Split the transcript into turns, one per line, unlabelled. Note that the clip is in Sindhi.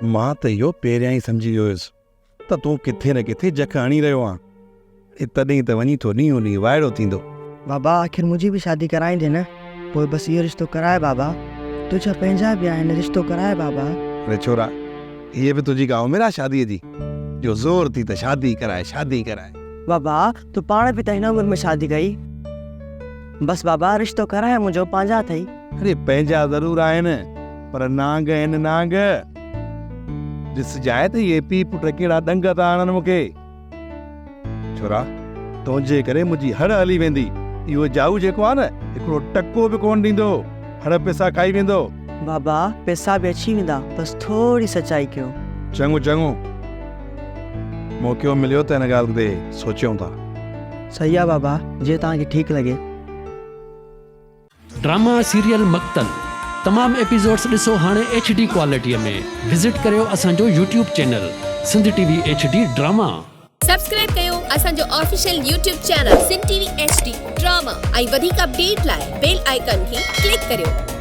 مان ته اهو پهريان ئي سمجهي ويو هيس ته تون ڪٿي نه ڪٿي جک هڻي رهيو آن. اڙي تڏهن ته وڃين ٿو ڏينهون ڏينهن وائڙو ٿيندو.
بابا آخر منهنجي به شادي ڪرائيندين نه؟ پوء بس اهو رشتو ڪراء بابا. تنهنجا پنهنجا به آهن رشتو ڪراء بابا.
اڙي ڇورا هيء به تنهنجي ڪا عمر آ شاديء جي جو زور ٿي ته شادي ڪراء شادي ڪراء.
بابا تو پاڻ به ته هن عمر ۾ شادي ڪئي. بس بابا رشتو ڪراء منهنجو پنهنجا اٿئي.
اڙي پنهنجا ضرور آهن پر نانگ آهن نانگ. ڏسجانء ته اهي پيء پٽ ڪهڙا ڏنگ ٿا هڻن مون کي. ڇورا تنهنجي ڪري منهنجي هڙ هلي ويندي. اهو جائو جيڪو آهي نه هڪڙو ٽڪو به ڪونه ڏيندو. هڙ پئسا کائي ويندو.
بابا پئسا به اچي ويندا بس ٿوري سچائي ڪيو.
چڱو چڱو موقعو مليو ته ان ڳالهه تي سوچيون ٿا.
صحيح آ بابا جيئن توهان کي ٺيڪ لڳي.
ڊراما سيريل مقتل تمام ايپيسوڊس ڏسو هاڻي ايڇ ڊي ڪوالٽي ۾ وزٽ ڪريو اسان جو YouTube channel Sindh T V H D drama.
Subscribe ڪيو اسان جو official YouTube channel Sindh T V H D drama ۽ وڌيڪ اپڊيٽ لاء بيل آئيڪان کي ڪلڪ ڪريو.